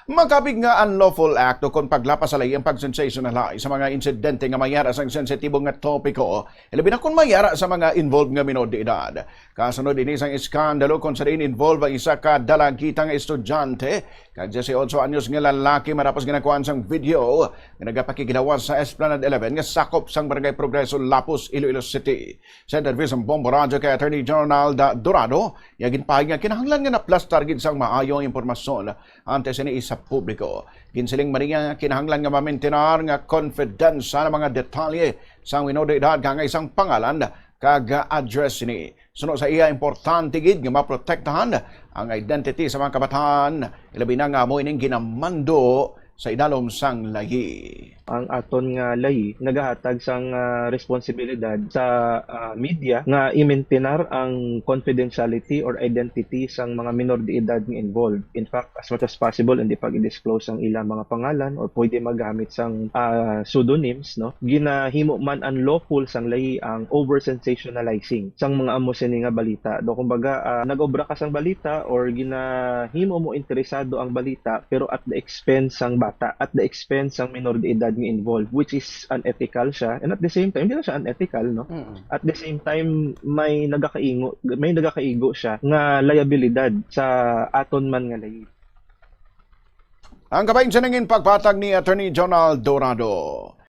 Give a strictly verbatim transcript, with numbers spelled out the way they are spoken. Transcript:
Makapig nga unlawful act o kon paglapas sa layi ang pag-sensationalize sa mga insidente nga mayara sang sensitibo nga topiko, ilabi na kon mayara sa mga involved nga minor de edad. Kasunod ini sang iskandalo kon sa diin involved ang isa ka dalagita nga estudyante kag diyesiyotso anyos nga lalaki matapos ginakuhaan sang video nga nagapakiglawas sa Esplanade eleven nga sakop sang Barangay Progreso, Lapus, Iloilo City. Sa interview sang Bombo Radyo kay Attorney General Dorado, iya ginpahayag nga kinahanglan nga naplastar gid sang maayo ang impormasyon antes ini sa publiko. Ginsiling man niya nga kinahanglan nga mamintinar nga konfidensyal ang mga detalye sang minor de edad, kaangay sang pangalan kag address ni. Suno sa iya, importante gid nga maprotektahan ang identity sa mga kabataan, ilabi na nga amo ining ginamando sa idalom sang layi. Ang aton nga layi nagahatag sang, ah, responsibilidad sa, ah, media nga i-maintain ang confidentiality or identity sang mga minor de edad nga involved. In fact, as much as possible, hindi pag-i-disclose ang ilang mga pangalan or pwede magamit sang, ah, pseudonyms, no? Ginahimo man unlawful sang layi ang over-sensationalizing sang mga amo sini nga balita. Do, kumbaga, ah, nag-obra ka sang balita or ginahimo mo interesado ang balita pero at the expense sang bata, at the expense sang minor de edad nga involved, which is unethical siya. And at the same time, hindi lang siya unethical, no? Mm-mm. At the same time, may nagakaingo, may nagakaigo siya nga liabilidad sa aton man nga layi. Ang kabahin sa nangin pagpatag ni Attorney General Dorado.